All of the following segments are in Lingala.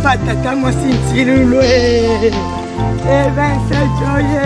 Epa tata mwasi ntilulu e 27 oye.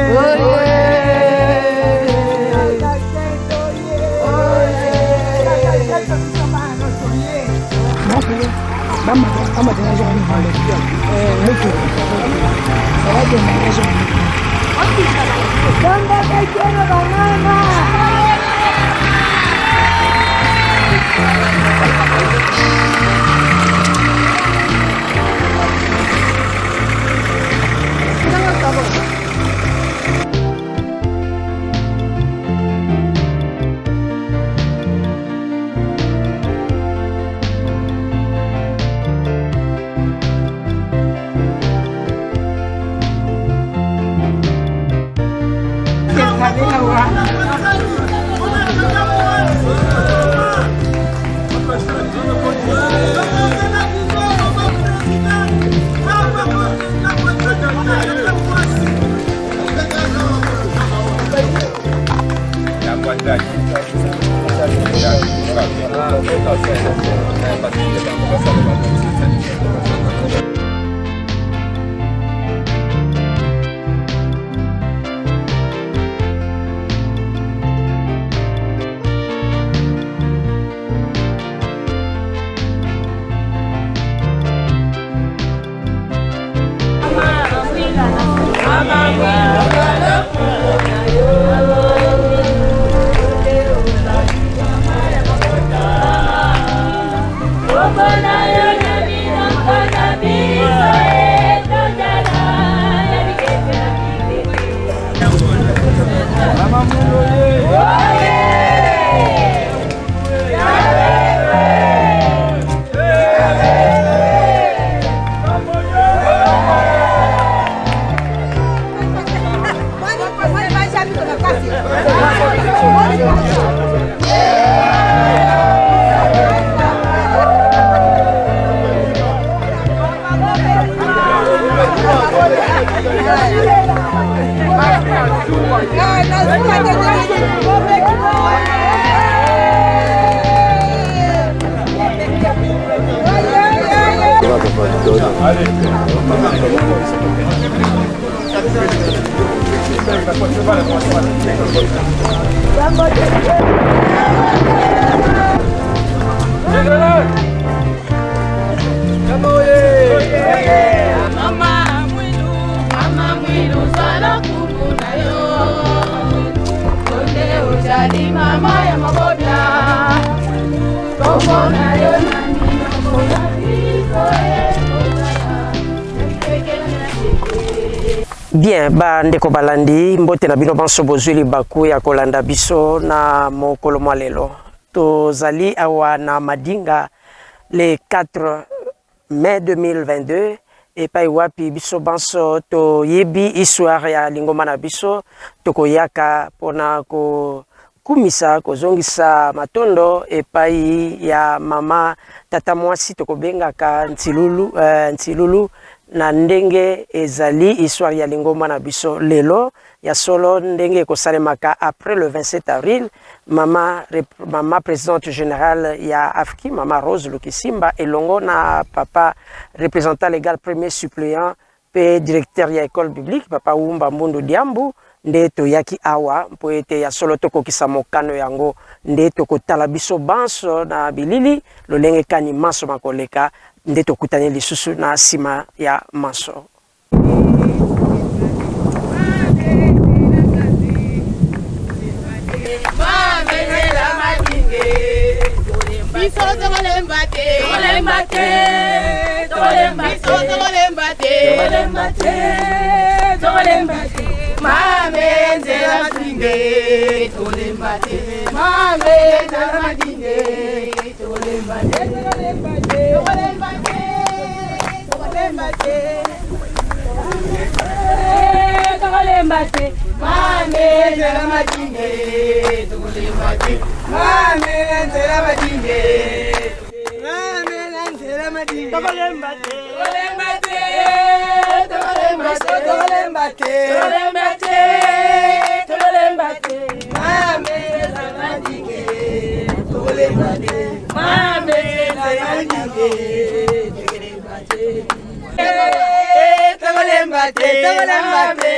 Bien, bandeko balandi, mbote na bino banso bozwi libaku ya kolanda biso na mokolo mwa lelo. Tozali awa na Madinga le 4 mai 2022 epai wapi biso banso toyebi histoire ya lingomba na biso, tokoyaka mpona kokumisa kozongisa matondo epai ya mama tata mwasi tokobengaka Ntilulu, Ntilulu na ndenge ezali histoire ya lingomba na biso lelo ya solo ndenge ekosalemaka après le 27 avril. Mama, mama présidente générale ya AFKI, mama Rose Lukisimba, elongo na papa représentant légal premier suppléant pe directeur ya école biblique papa Wumba Mbundu Diambu, nde toyaki awa mpo ete ya solo tokokisa mokano yango. Nde tokotala biso banso na bilili lolenge kani manso makoleka, nde tokutani lisusu na nsima ya manso. Biso tokolemba te, tokolemba te, tokolemba, biso tokolemba te, tokolemba te, tokolemba te. Mame nzela matinge, tokolemba te, mame nzela matinge, tokolemba te, tokolemba te, tokolemba te, tokolemba te, tokolemba te, mame nzela matinge, tokolemba te, mame nzela matinge, mame nzela matinge, tokolemba te, tokolemba te, tokolemba te, tokolemba te, tokolemba te, tokolemba te, mame nzela matinge, tokolemba te, mame nzela matinge, tokolemba te. Tokolemba te, tokolemba te.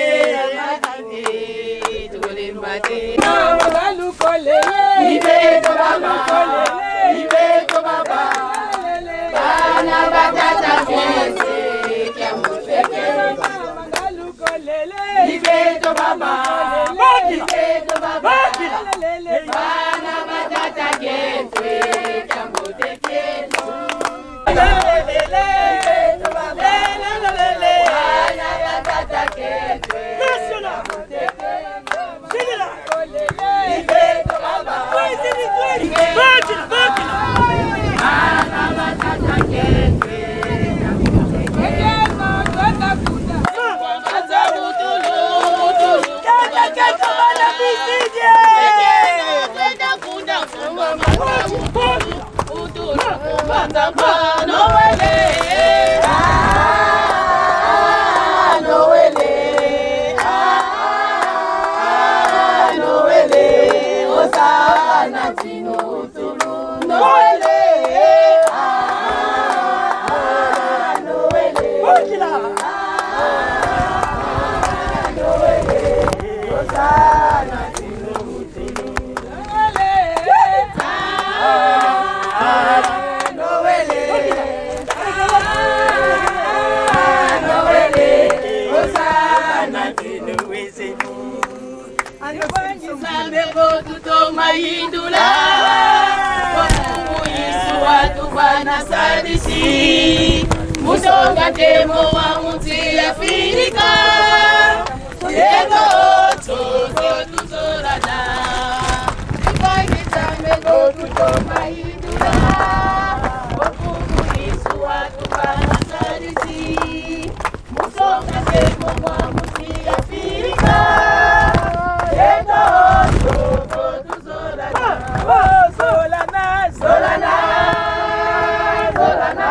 Musonga temo wa muti Afrika Yego toko tuzorana Ipangitame go tutomaindula Wakumu isu watu bana sadisi Musonga temo wa muti Afrika Yego toko tuzorana Zolana, Zolana, Zolana.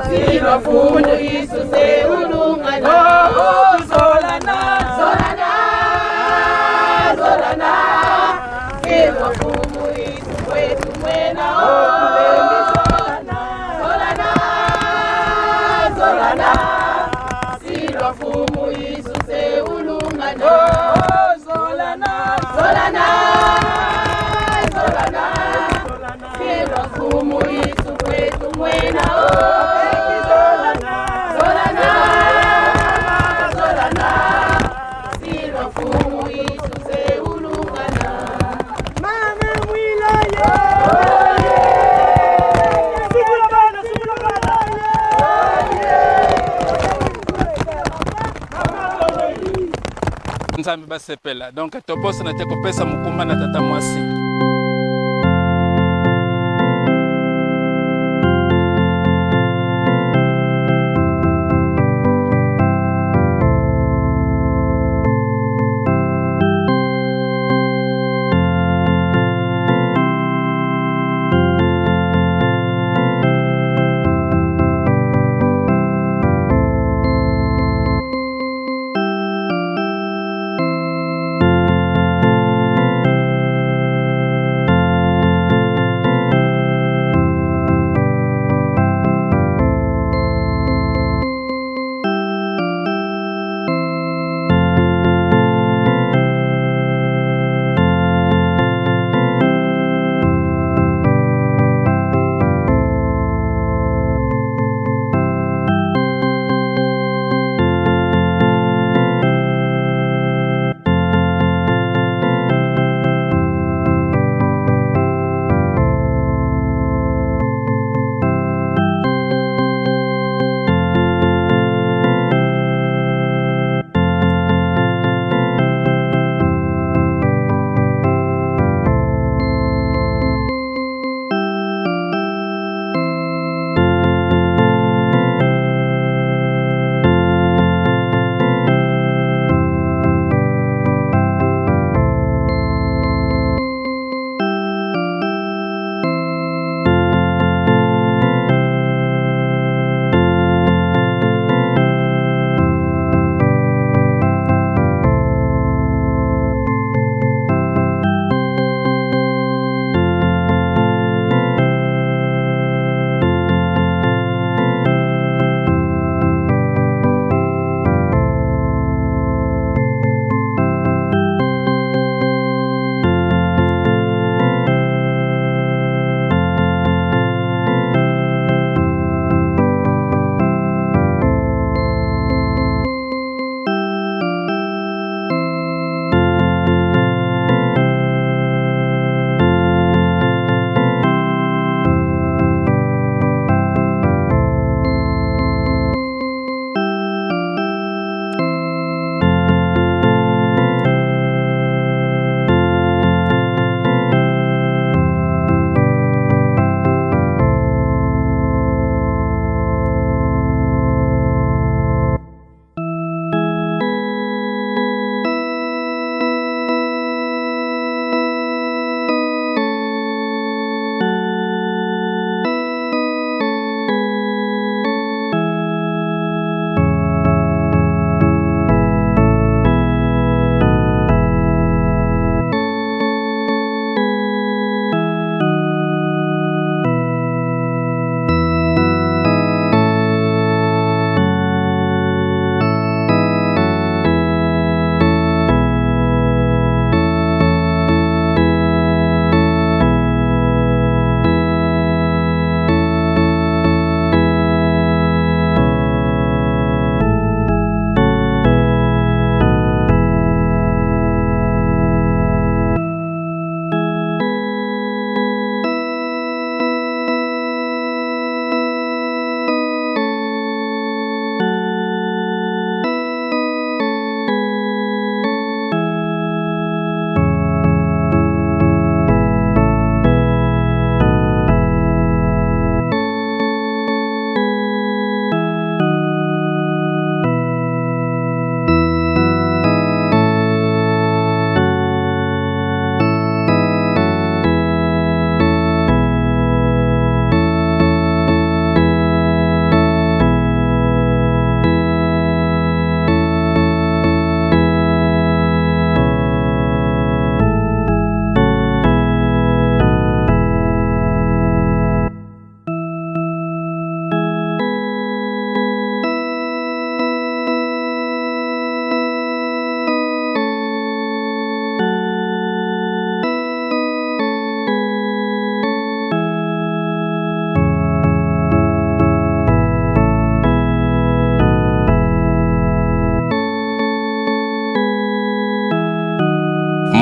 Sibafundo isuse ulungana Zolana, Zolana, Zolana Sibafundo isu kwetu mwena Zolana, Zolana Sibafumu isuse ulungana Zolana, Zolana, Zolana Sibafumu isu kwetu mwena Zolana, Zolana Sibafumu isuse ulungana Mama Mwilaye. Sukula bana, sukula bana. Nzambe basepela donc tobosana te kopesa mokumba na tata mwasi.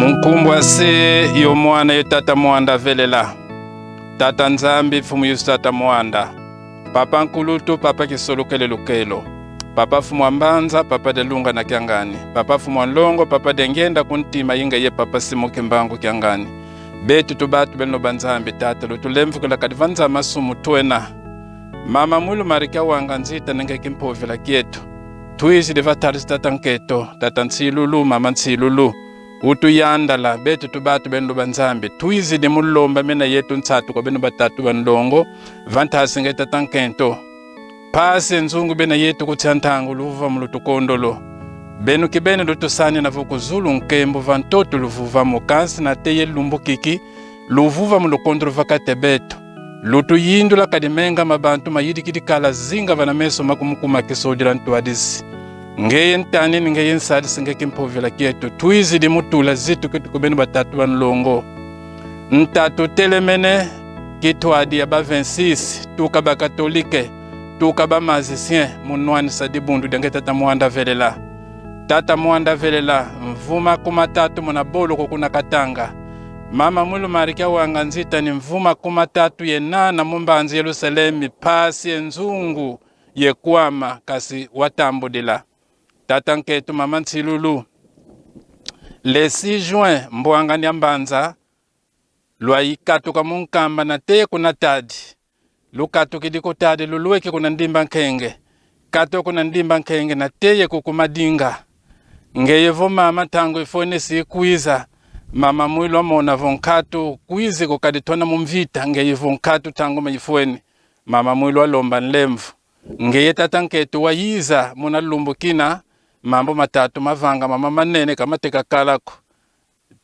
Munkumbwa se yo mwana ye tata mwanda velela. Tata Nzambi mfumu Yesu tata mwanda. Papa Nkulutu papa Kisolokele Lukelo. Papa fumu wa Mbanza papa de Lunga na Kiangani. Papa fumu wa Nlongo papa de Ngenda kuntima inga ye papa Simo Kimbangu Kiangani. Betu tubatu beno banzambi tata lutulemvukela kadi vanza masumu twena. Mama mwilu marika wanga nzita nenge kimpovela kietu. Twizile vatalisi tata nketo, tata ntsilulu, mama ntsilulu. Utuyandala betu tubatu benu banzambi. Twizile mulomba mena yetu ntsatu kwa benu batatu banlongo. Vantasinge tata nkento. Pasi nzungu bena yetu kutsia ntangu luvuva mulutukondolo. Benu kibene lutusani na vukuzulu nkembo vantoto luvuva mukansi na teye lumbukiki luvuva mulukondolo vakate betu. Lutuyindula kadi menga mabantu mayidikidi kala zinga vana meso makumukuma kisodila ntwadisi. Ngeye ntani ni ngeye nsalisi ngeke mpovela kietu. Twizidi mutula zitu kitu kubenu batatu banlongo. Ntatu telemene kitwadi ya ba 26 tuka ba katolike tuka ba magicien munwanisa dibundu denge tata mwanda velela. Tata mwanda velela mvuma kuma tatu muna boloko kuna katanga. Mama mwilu marikia wanga nzita ni mvuma kuma tatu yenana mumbanzi Yerusalemi pasi enzungu yekwama kasi watambudila. Tata nketu mama ntsilulu. Le 6 juin mbwanga nya mbanza lwaikatuka munkamba na teye kuna tadi. Lukatukidi kutadi luluweke kuna ndimba nkenge. Kato kuna ndimba nkenge na teye kukumadinga. Ngeye vo mama tango ifone sikwiza. Mama mwilu amona vonkatu kwizi kukaditona mumvita ngeye vonkatu tango maifweni. Mama mwilu alomba nlemvu. Ngeye tata nketu wayiza muna lumbukina mambo matatu mavanga mama manene kamateka kalako.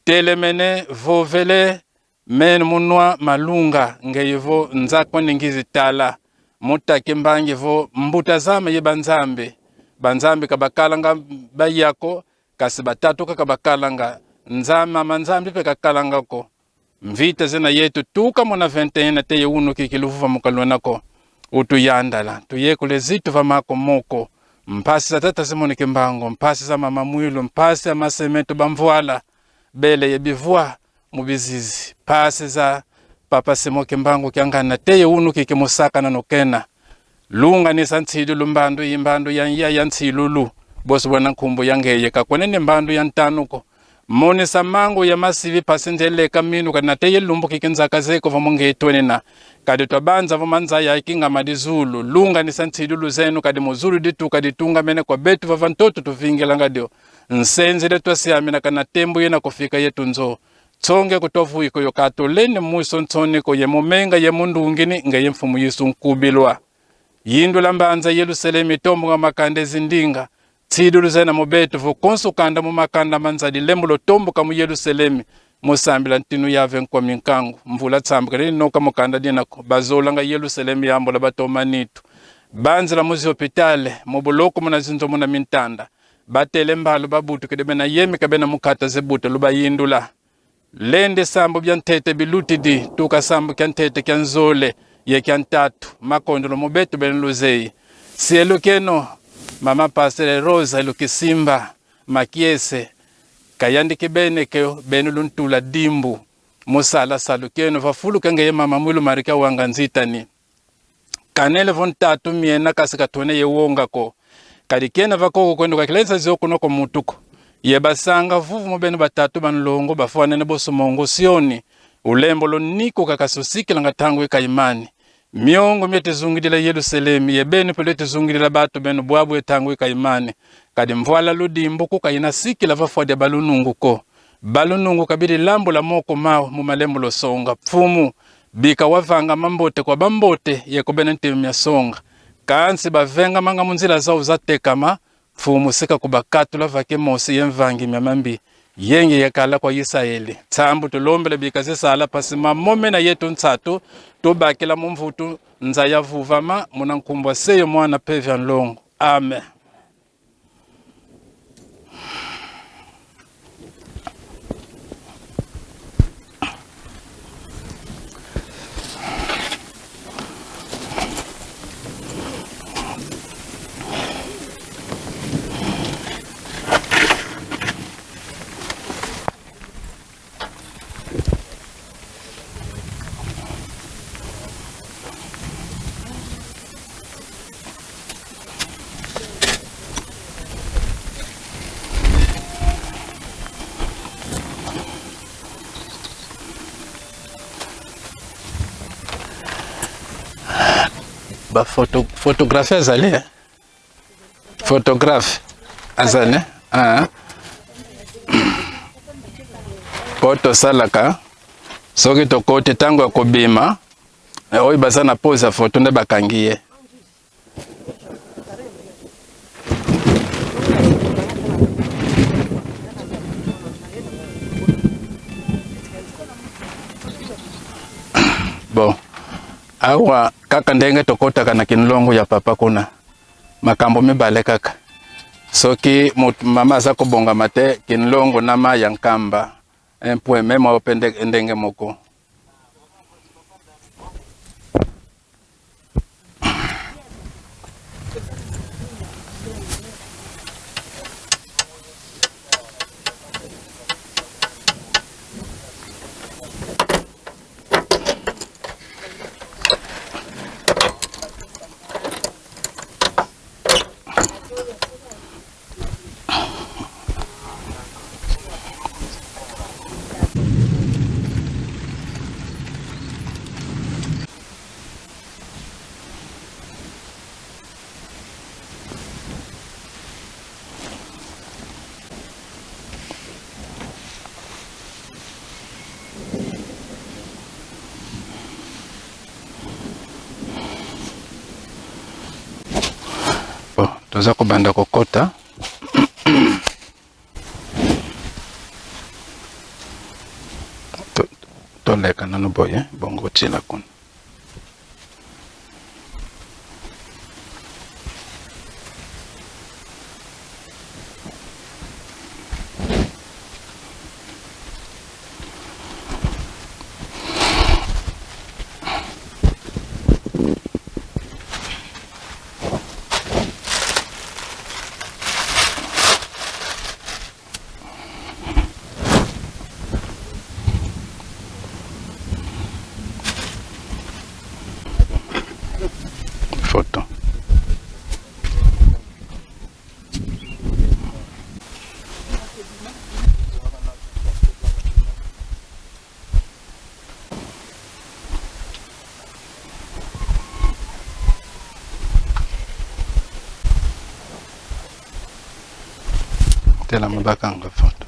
Telemene vovele men munwa malunga ngeye vo nzako ningizi tala. Mutake mbangi vo mbutazama ye banzambe. Banzambe kabakalanga bayako kasi batatu kakabakalanga nzama manzambe pe kakalangako. Mvita zena yetu tuka mona 21 na teye unu kikiluvuva mukalwanako. Utuyandala tuyekule zitu va mako moko. Mpasi za tata Simoni Kimbangu, mpasi za mama Mwilu, mpasi ya masemeto bamvuala bele ye bivua mubizizi. Pasi za papa Simon Kimbangu kiangana teye unu kikimusaka na nokena. Lunga nisa ntsilu lumbandu imbandu ya ya ya ntsilulu. Bosi bwana nkumbu yangeye kakwenene mbandu ya ntanuko. Monisa mangu ya masivi pasi ndeleka minu kana teye lumbu kikinzaka zeko va mungetwenena. Kadi twabanza va manza ya ikinga madizulu. Lunga nisa ntsilulu zenu kadi muzulu ditu kadi tunga mene kwa betu va vantoto tuvingela ngadio. Nsenzele twasiamina kana tembu yena kufika yetu nzo. Tsonge kutovuiko yokatoleni muso ntsoniko ye mumenga ye mundungini ngeye mfumu Yesu nkubilwa. Yindula mbanza Yerusalemu itombo nga makande zindinga. Tsidulu zena mubetu vukonsu kanda mu makanda manzadi lembulo tomboka mu Yerusalemu. Musambila ntinu yave nkwa minkangu. Mvula tsambuka lini noka mukanda dinako. Bazola nga Yerusalemu yambola batoma nitu. Banzila muzi hopitale, mubuloko muna zinzo muna mintanda. Batele mbalo babutu kedebe na yemi kabena mukata zebuta luba yindula. Lende sambo bya ntete bilutidi, tuka sambo kya ntete kya nzole, ye kya ntatu, makondolo mubetu ben luzei. Sielu keno, mama pasere Rosa lukisimba, makiese, kayandi kibene keo, benu luntula dimbu, musala salu keno, vafulu kenge ye mama mwilu marika wanga nzitani. Kanele vontatu miena kasi katone ye wongako. Kadi kena vakoko kwendo kakilensa zoko noko mutuko. Ye basanga vuvu mubenu batatu banlongo bafuanene bosumongo sioni. Ulembo loniko kakasosikila ngatangu ikaimani. Miongo miete zungidila Yerusalemu, ye benu pelete zungidila batu benu bwabu etangu ikaimani. Kadi mvwala ludimbu kuka inasikila vafuadia balununguko. Balunungu kabidi lambo la moko mao mumalembo losonga. Pfumu bika wavanga mambote kwa bambote ye kobene ntemi mya songa. Kansi bavenga manga munzila zao zatekama. Pfumu sika kubakatula vake mosi ye mvangi mya mambi. Yenge yakala kwa Israeli. Tsambu tulombele bika zisala pasi mamome na yetu ntsatu tubakila mumvutu nza ya vuvama muna nkumbwa seyo mwana pevya nlongo. Amen. Ba photo, photographie azali eh? Photographe azali ah. Po tosalaka soki tokoti ntango ya kobima eh, oyo baza na pose ya foto nde bakangi ye. Bon, awa kaka ndenge tokotaka na kinlongo ya papa kuna, makambo mibale kaka. Soki mama aza kobongama te, kinlongo na mai ya Nkamba un point meme awa mpe ndenge moko. Bon, toza kobanda kokota. Toleka nano boye, bongo otiela kuna. Photo. Telama bakanga foto.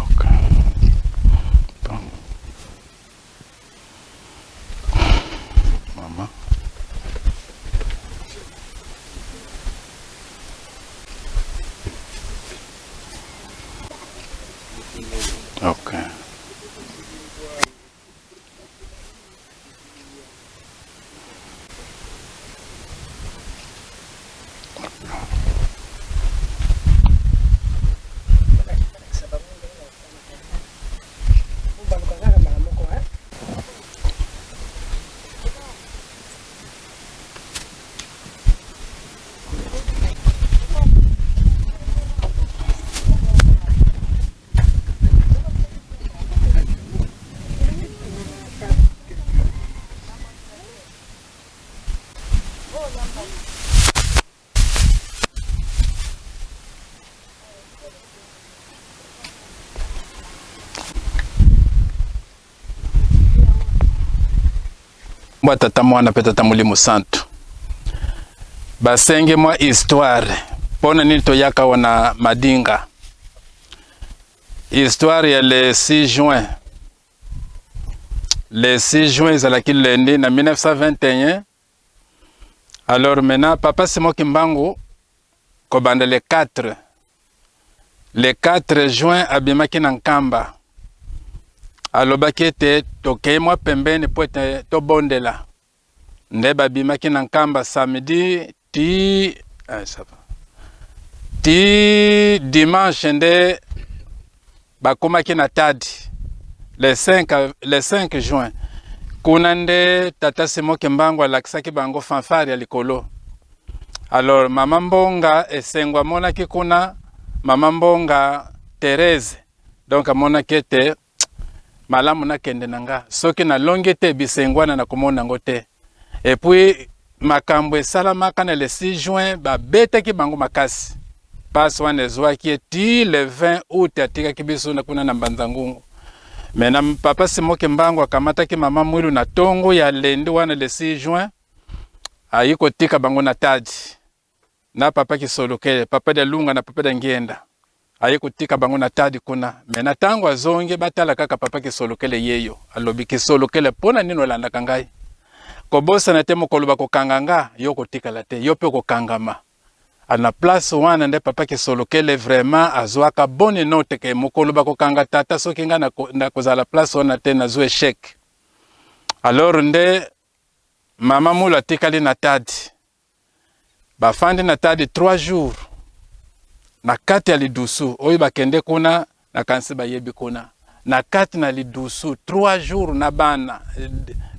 Ok. Bon. Mama. Ok. Mwa tata mwana mpe tata molimo santu basenge mwa histoire mpo na nini toyaka awa na Madinga. Histoire ya le 6 juin, le 6 juin ezalaki lundi na 1921. Alors maintenant papa Simon Kimbangu kobanda le 4, le 4 juin abimaki na Nkamba, alobaki ete tokei mwa pembeni mpo ete tobondela. Nde babimaki na Nkamba samedi ti eh, ça va, ti dimanche nde bakomaki na Tadi. Le 5, le 5 juin kuna nde tata Simon Kimbangu alakisaki bango fanfare ya likolo. Alors mama Mbonga esengo amonaki kuna mama Mbonga Therese, donc amonaki ete malamu nakende na nga, soki nalongi te bisengo wana nakomona yango te. Et puis makambo esalamaka na le 6 juin, babetaki bango makasi, pasi wana ezwaki ye ti le 20 août atikaki biso na kuna na Mbanza Ngungu. Me na papa Simon Kimbangu akamataki mama Mwilu na tongo ya lendi wana le 6 juin, ayi kotika bango na Tadi na papa Kisolokele, papa dia Lunga na papa dia Ngienda, aye kotika bango na Tadi kuna. Me na tango azongi batala kaka papa Kisolokele yeyo, alobi Kisolokele, pona nini olandaka ngai? Kobosana te mokolo bakokanga nga, yo kotikala te, yo pe okokangama. Na place wana nde papa Kisolokele vraiment azwaka bonne note ke mokolo bakokanga tata, soki nga nakozala place wana te, nazwa échec. Alors nde mama Mulu atikali na Tadi, bafandi na Tadi 3 jours na kati ya lidusu oyo bakende kuna, nakanisi bayebi kuna na kati na lidusu 3 jours na bana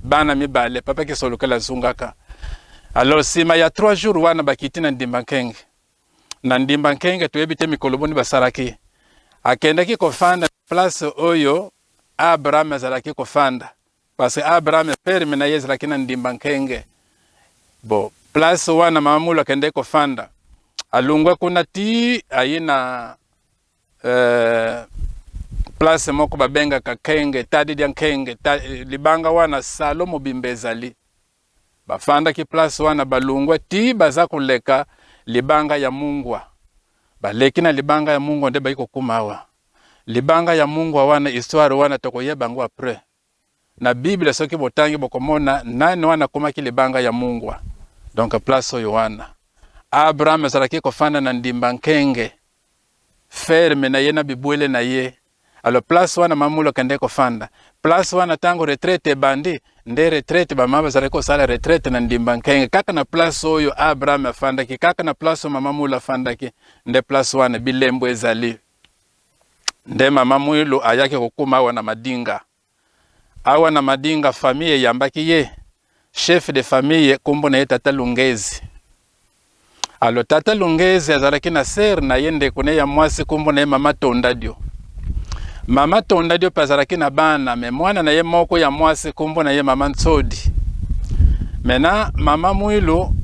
bana mibale. Papa Kisolokele azungaka. Alors sima ya 3 jours wana bakiti na Ndimba Nkenge. Na Ndimba Nkenge toyebi te mikolo boni basalaki. Akendaki kofanda place oyo Abraham azalaki kofanda, parce que Abraham ferme na ye ezalaki na Ndimba Nkenge. Bo place wana mama Mulu akendaki kofanda, alongwa kuna ti aye na place moko babengaka Nkenge, Tadi dia Nkenge, ta, libanga wana salo mobimba ezali. Bafandaki place wana, balongwa ti baza koleka libanga ya Mungwa. Baleki na libanga ya Mungwa nde bayi kokuma awa. Libanga ya Mungwa wana, histoire wana tokoyeba yango après. Na Bible soki botangi bokomona nani wana akomaki libanga ya Mungwa. Donc place oyo wana Abraham azalaki kofanda na Ndimba Nkenge, ferme na ye na bibwele na ye. Alors place wana Mamulu akende kofanda. Place wana tango retraite ebandi, nde retraite ba mama bazalaki kosala retraite na Ndimba Nkenge, kaka na place oyo Abraham afandaki, kaka na place oyo mama Mulu afandaki, nde place wana bilembo ezali. Nde mama Mwilu ayaki kokuma awa na Madinga. Awa na Madinga famille eyambaki ye, chef de famille kombo na ye tata Lungezi. Alors tata Lungezi azalaki na sœur na ye, ndeko na ye ya mwasi, kombo na ye mama Tondadio. Mama Tondadio pe azalaki na bana, me mwana na ye moko ya mwasi kombo na ye mama Ntsodi. Maintenant mama Mwilu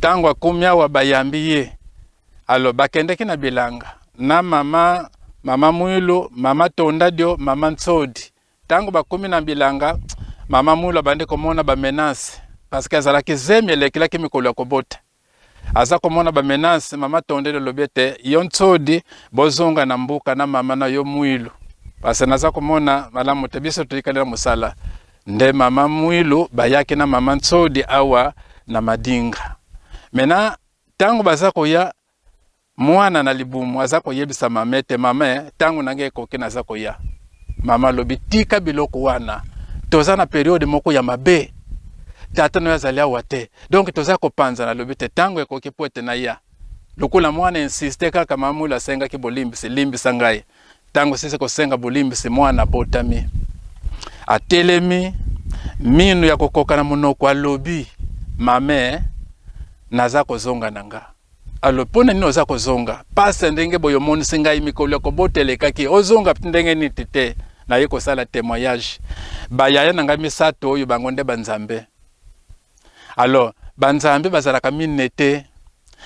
tango akomi awa bayambi ye. Alors bakendeki na bilanga na mama mama Mwilu, mama Tondadio, mama Ntsodi. Tango bakomi na bilanga, mama Mwilu abandi komona ba menace parce que azalaki zemi elekelaki mikolo ya kobota. Aza komona ba menace, mama Tondadio alobi ete yo Ntsodi bozonga na mboka na mama na yo Mwilu parce que naza komona malamu te, biso toyikali na mosala. Nde mama Mwilu bayaki na mama Ntsodi awa na Madinga. Maintenant tango baza koya, mwana na libumu aza koyebisa mama ete mama, tango na ngai ekoki, naza koya. Mama alobi tika biloko wana, toza na periode moko ya mabe, tata nayo azali awa te, donc toza kopanzana. Alobi te tango ekoki po ete naya. Lokola mwana insiste kaka, mama Mwilu asengaki bolimbisi, limbisa ngai. Tango sisi kosenga bolimbisi, mwana abotami, atelemi, minu ya kokoka na monoko, alobi mame naza kozonga na nga. Alo pona nini oza kozonga? Pasi ndenge boye omonisi ngai mikolo ya kobota elekaki, ozonga ndenge nini? Te, naye kosala témoignage. Bayaya na ngai misato oyo bango nde banzambe. Alors banzambe bazalaka mine te,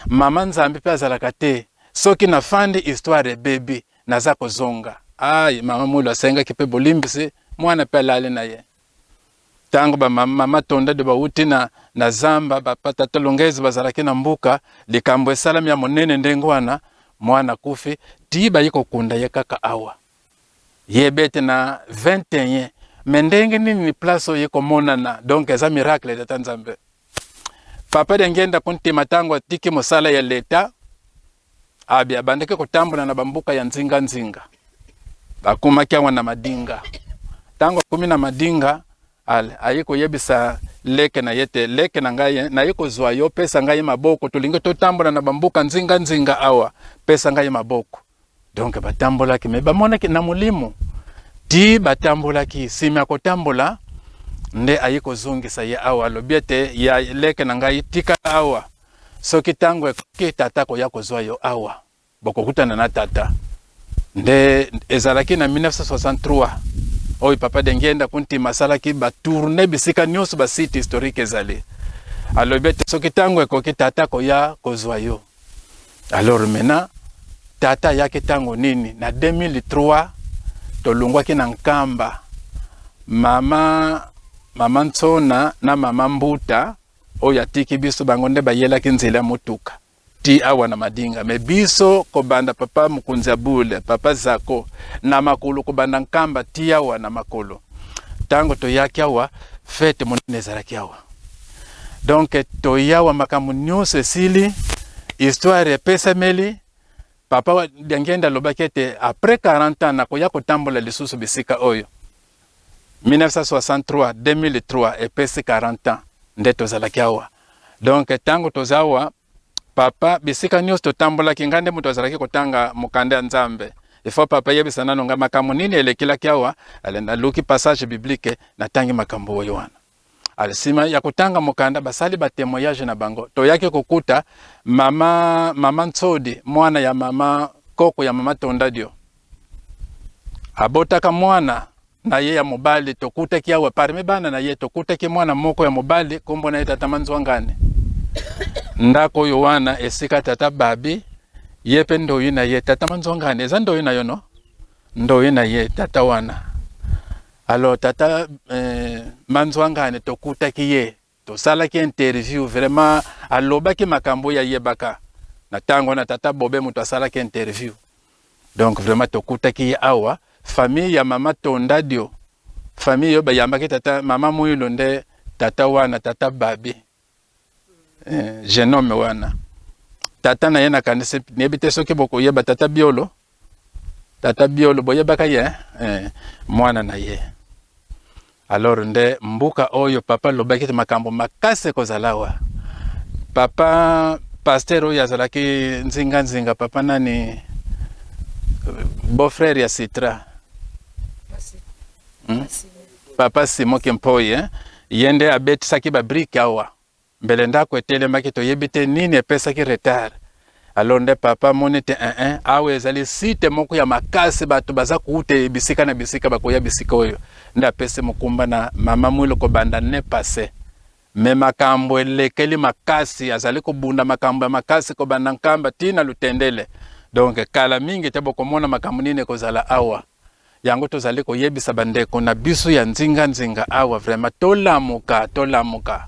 mama nzambe pe azalaka te. Soki nafandi histoire ebebi, naza kozonga. Ai, mama Mwilu asengaki pe bolimbisi, mwana pe alali na ye. Tango ba mama Tonda de bawuti na, na zamba, ba tata Longezi bazalaki na mbuka, likambo esalami ya monene ndenge wana, mwana akufi, ti bayi kokunda ye kaka awa. Ye bete na 21, mais ndenge nini place oyo ekomonana, donc eza miracle tata Nzambe. Papa Diangienda Kuntima tango atiki mosala ya leta, abi abandaki kotambola na bamboka ya nzinga nzinga, bakomaki awa na Madinga. Tango akomi na Madinga, ale aye koyebisa leke na ye te, leke na ngai naye kozwa yo, pesa ngai maboko, tolingi totambola na bamboka nzinga nzinga awa, pesa ngai maboko. Donc batambolaki, me bamonaki na molimo. Ti batambolaki, nsima ya kotambola nde aye kozongisa ye awa, alobi ete ya leke na ngai tikala awa, soki ntango ekoki tata akoya kozwa yo awa, bokokutana na tata. Nde ezalaki na 1963 oyo papa Diangienda Kuntima asalaki ba tourne bisika nyonso ba site historique ezali, alobi ete soki ntango ekoki tata akoya kozwa yo. Alors maintenant tata ayaki ntango nini? Na 2003 tolongwaki na Nkamba, mama mama Nsona na mama Mbuta oyo atiki biso, bango nde bayelaki nzela ya motuka ti awa na Madinga. Me biso kobanda papa mokonzi ya bule, papa Zako na makolo kobanda Nkamba ti awa na makolo. Ntango toyaki awa fete monene ezalaki awa. Donc toyawa makambo nyonso esili, histoire epesameli. Papa Diangienda alobaki ete après 40 ans nakoya kotambola lisusu bisika oyo. 1963 2003 epesi 40 ans nde tozalaki awa. Donc ntango toza awa papa, bisika nyonso totambolaki, ngai nde moto azalaki kotanga mokanda ya Nzambe. Il faut papa yebisa nano ngai makambo nini elekelaki awa. Ale naluki passage biblique, natangi makambo oyo wana. Ale sima ya kotanga mokanda, basali ba témoignage na bango. Toyaki kokuta mama mama Nsodi, mwana ya mama koko ya mama Tondadio, abotaka mwana na ye ya mobali. Tokutaki awa parmi bana na ye, tokutaki mwana moko ya mobali, kombo na ye tata Manzwangane. Ndako oyo wana esika tata Babi ye pe ndoyi na ye tata Manzwangane, eza ndoyi na yo no? Ndoyi na ye tata wana. Alors tata Manzwangane tokutaki ye, tosalaki interview, vraiment alobaki makambo oyo ayebaka na tango na tata Bobe moto asalaki interview. Donc vraiment tokutaki ye awa, famille ya mama Tondadio, famille oyo bayambaki tata mama Muilu nde tata wana tata Babi, jeune homme wana tata na ye nakanisi nayebi te soki bokoyeba tata Biolo, tata Biolo boyebaka ye mwana na ye. Alors nde mbuka oyo papa alobaki ete makambo makasi ekozala awa. Papa pasteur oyo azalaki nzinga nzinga, papa nani, beau frère ya Citra, Papa Simon Kimpoi, ye nde abetisaki ba brique awa. Mbele ndako etelemaki, toyebi te nini epesaki retard. Alors nde papa amoni te awa ezali site moko ya makasi, bato baza kouta bisika na bisika bakoya bisika oyo. Nde apesi mokumba na mama Mwilo kobanda ne passé. Me makambo elekeli makasi, azali kobunda makambo ya makasi kobanda Nkamba ti na Lutendele. Donc kala mingi te bokomona makambo nini ekozala awa. Yango tozali koyebisa bandeko na biso ya nzinga nzinga awa, vraiment tolamuka, tolamuka.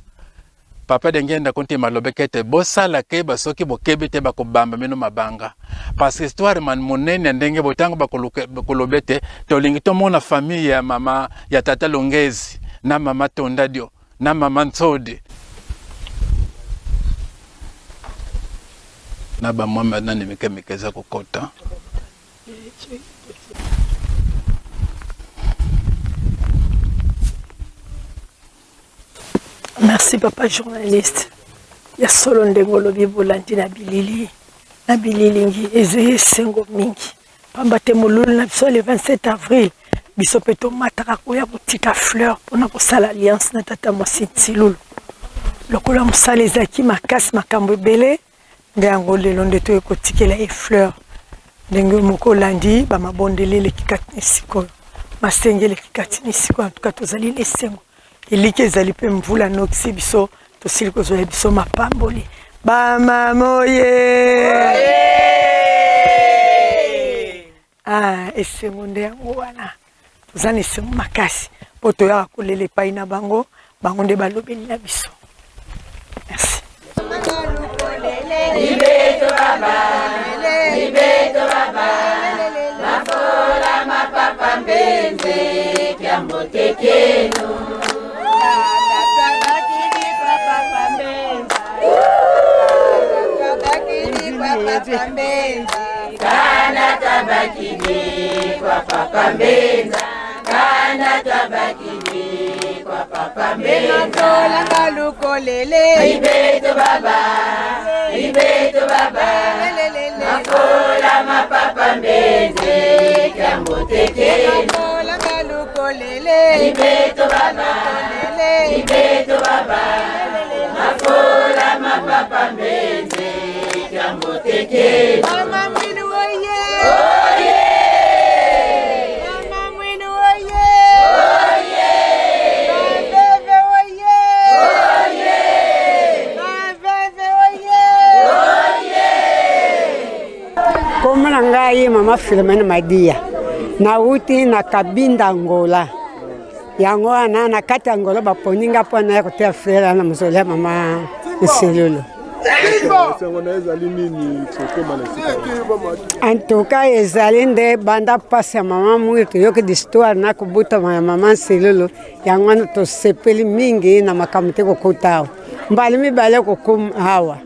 Papa Diangienda Kuntima alobaki ete bosala keba, soki bokebi te bakobamba bino mabanga. Parce que histoire man monene ya ndenge boye, tango bakoloba ete tolingi tomona famille ya mama ya tata Longezi na mama Tondadio na mama Nsodi na ba mwa nani mike mike eza kokota. Merci papa journaliste. Ya solo ndenge olobi, bolandi na bilili na bililingi, ezali esengo mingi pamba te molulu na biso le 27 avril biso mpe tomataka koya kotika fleur mpona kosala alliance na tata mwasi Nsilulu. Lokola mosala ezalaki makasi, makambo ebele, nde yango lelo nde toye kotikela ye fleur. Ndenge moko olandi bamabondeli eleki kati na esika oyo, masenge eleki kati na esika oyo. Antuka tozali na esengo, eliki ezali mpe mvula nokisi biso, tosili kozwa ya biso mapamboli. Bamama oye! Ah, esengo nde yango wana, toza na esengo makasi mpo toyaka kolela epai na bango, bango nde balobeli na biso. Merci. Ibeto baba, ibeto baba, mafola mapapa mbenze kyambo tekeno. Kana tabakini kwa papa Mbenza, kana tabakini kwa papa Mbenza. Tolanga lukolele. Ibeto baba, ibeto baba, mafola mapapa mbenze kyambo. Libeto baba, libeto baba, mafola mapapa mbenze, kyambotekeli. Mama Mwilu oye! Oye! Mama Mwilu oye! Oye! Maveve oye! Oye! Maveve oye! Oye! Kombo na ngai mama Philomene Madia, nauti na Kabinda Angola. Yango wana na kati ya Angola baponi nga mpo naya koteya frere na mozoli ya mama Nselulu. Antuka ezali nde banda mpasi ya mama Mwiri toyoki d'histoire na kobutama ya mama Nselulu, yango wana tosepeli mingi na makambo te kokuta awa mbala mibale kokuma awa.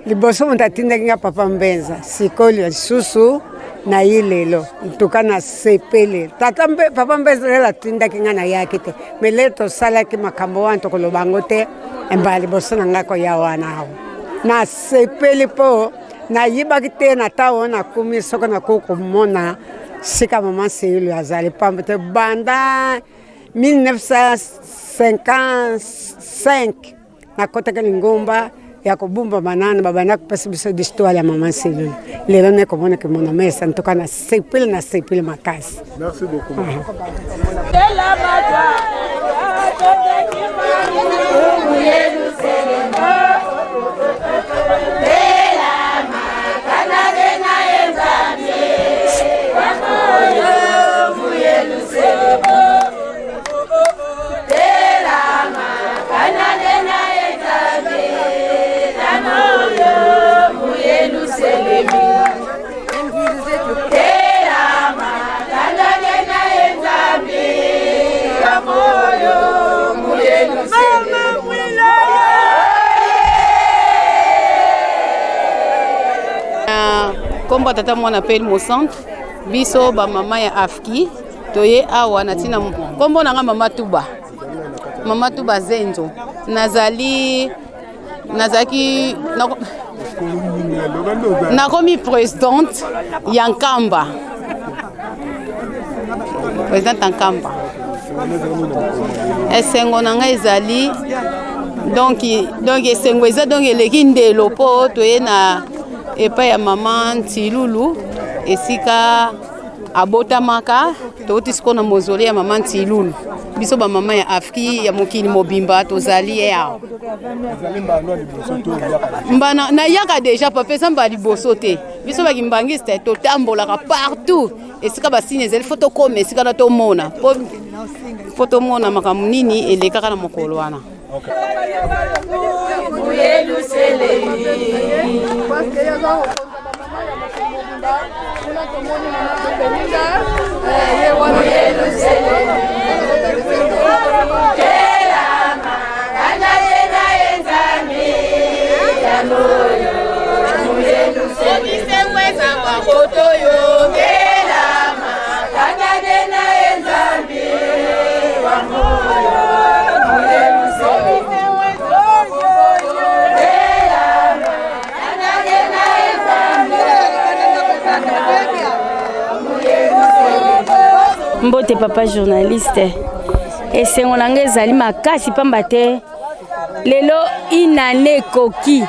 Liboso moto atindaki nga papa Mbenza, sikoyo lisusu nayi lelo ntuka nasepeli. Tata mbe, papa Mbenza lelo atindaki nga nayaki te, me lelo tosalaki makambo wana tokoloba yango te, mbala liboso na ngai koya wana awa nasepeli mpo nayibaki te na ntango nakomi soko nakoki komona sika mama Seyulu azali pamba te banda 1955 Nakotaki lingomba ya kobumba banana, babanda kopesa biso d'histoire ya mama Selule. Lelo nde komona kimona mesa, ntoka na sepeli na sepeli makasi. Merci beaucoup. Nkombo ya tata mwana pe mosantu, biso bamama ya afki toye awa na ntina. Nkombo na nga mama Tuba, mama Tuba Zenzo. Nazali nazalaki nakomi présidente ya Nkamba, présidente ya Nkamba. Esengo na ngai ezali donc esengo eza donc eleki ndelo mpo toye na epai ya mama Ntilulu esika abotamaka. Touti sikoyo na mausolée ya mama Ntilulu. Biso bamama ya Afriki ya mokili mobimba tozali awa. Mbana nayaka deja papa, eza mbala liboso te. Biso bakimbangiste totambolaka partout esika basini ezali, fo tokoma esika na tomona po tomona makambo nini elekaka na mokolo wana. Mbote papa journaliste, esengo na ngai ezali makasi pamba te lelo inane ekoki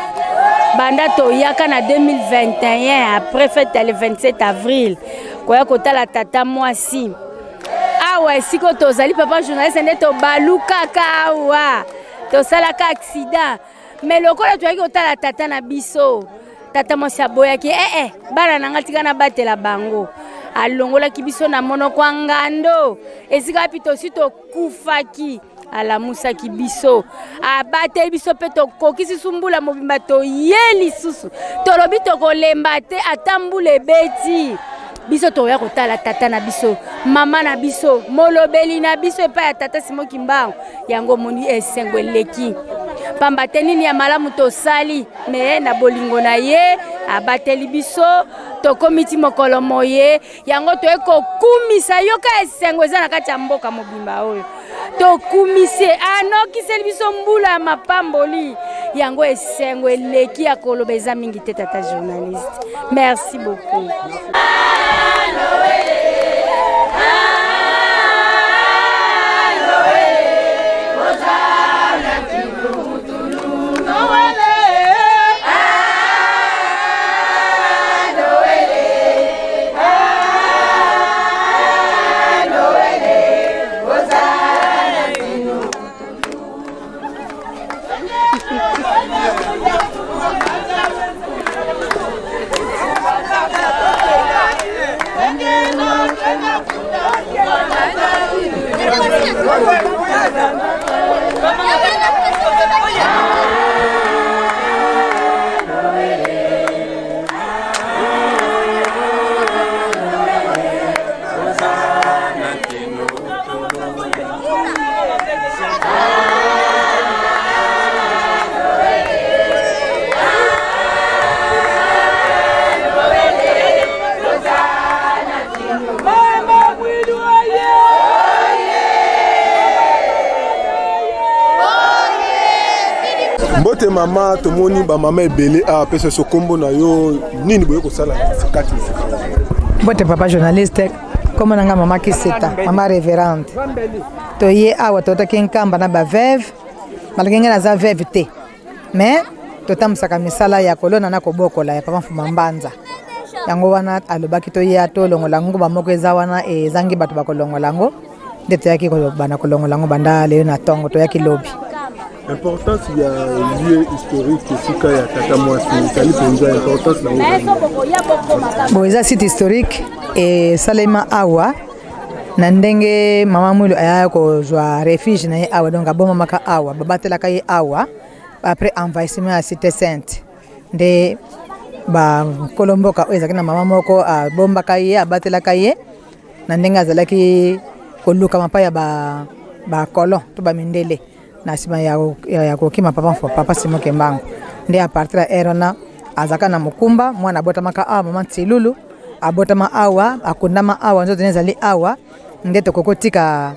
banda toyaka na 2021 après fête ya le 27 avril koya kotala tata mwasi awa esika tozali. Papa journaliste, nde tobalukaka awa, tosalaka accident, me lokola toyaki kotala tata na biso, tata mwasi aboyaki ee eh, bana na nga tika nabatela bango. Alongolaki biso na monoko ya ngando esika wapi tosi tokufaki, alamusaki biso, abateli biso mpe tokokisi su mbula mobimba. Toye lisusu, tolobi tokolemba te, ata mbula ebeti biso toya kotala tata na biso, mama na biso, molobeli na biso epai ya tata Simo Kimbangu. Yango omoni esengo eleki pamba te nini ya malamu tosali, me na bolingo na ye abateli biso, tokomi ti mokolo moye. Yango toye kokumisa. Yoka esengo eza na kati ya mboka mobimba oyo tokumisi, anokiseli biso mbula ya mapamboli. Yango esengo eleki ya koloba eza mingi te. Tata journaliste, merci beaucoup. Mbote mama, tomoni bamama ebele awa. Pesa biso nkombo na yo, nini boye kosala kati? Mbote papa journaliste, kombo na nga mama Kiseta, mama révérende. Toye awa, totaki Nkamba na baveuve. Malgré ngai naza veuve te, mais totambusaka misala ya kolona na kobokola ya papa Mfuma Mbanza. Yango wana alobaki toya tolongola nguba moko eza wana, ezangi bato bakolongola yango. Nde toyaki kobanda kolongola yango banda lelo na ntongo, toyaki lobi. Importance ya lieu historique esika ya tata mwasi ezali mpenza importance na yango? Bon, eza site historique esalema awa na ndenge mama Mwilu ayaka kozwa refuge na ye awa. Donc abomamaka awa, babatelaka ye awa après envahissement ya Cité Sainte. Nde bakolo mboka oyo ezalaki na mama moko abombaka ye, abatelaka ye na ndenge azalaki koluka mapa ya bacolon to bamindele na nsima ya kokima papa Simon Kimbangu. Nde à partir ya ere wana azalaka na mokumba. Mwana abotamaka awa, mama Ntilulu abotama awa, akundama awa, nzoto ne ezali awa. Nde tokoki kotika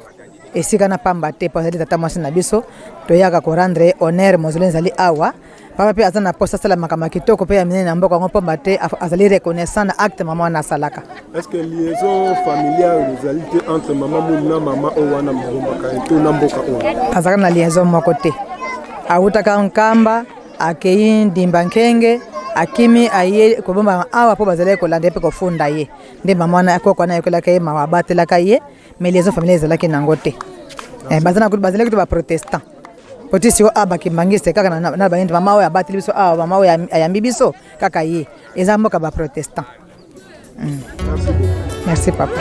esika na pamba te, mpo azali tata mwasi na biso. Toyaka korendre ye honneur. Mausolée ezali awa. Papa mpe aza na posa asala makambo ya kitoko mpe ya minene na mboka yango, mpamba te azali reconnaissant na acte mama wana asalaka. Est ce que liaison familiale ezali te entre mama Mwilu na mama oyo wana mobombaka ye to na mboka oyo? Azalaka na liaison moko te. Awutaka Nkamba, akei Ndimba Nkenge, akimi, aye kobombama awa mpo bazalaki kolanda ye mpe kofunda ye. Nde mama wana, koko wana ayokelaka ye mawa, abatelaka ye, mais liaison familiale ezalaki nango te. Bazalaki kutu baprotestant poti sikoyo awa bakimbangiste kaka na bayende. Mama oyo abateli biso awa, mama oyo ayambi biso kaka ye, eza mboka baprotestant. Merci papa.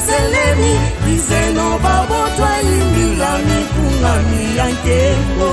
Yelusalemi izeno babotwali mbila mipungami ya nkembo.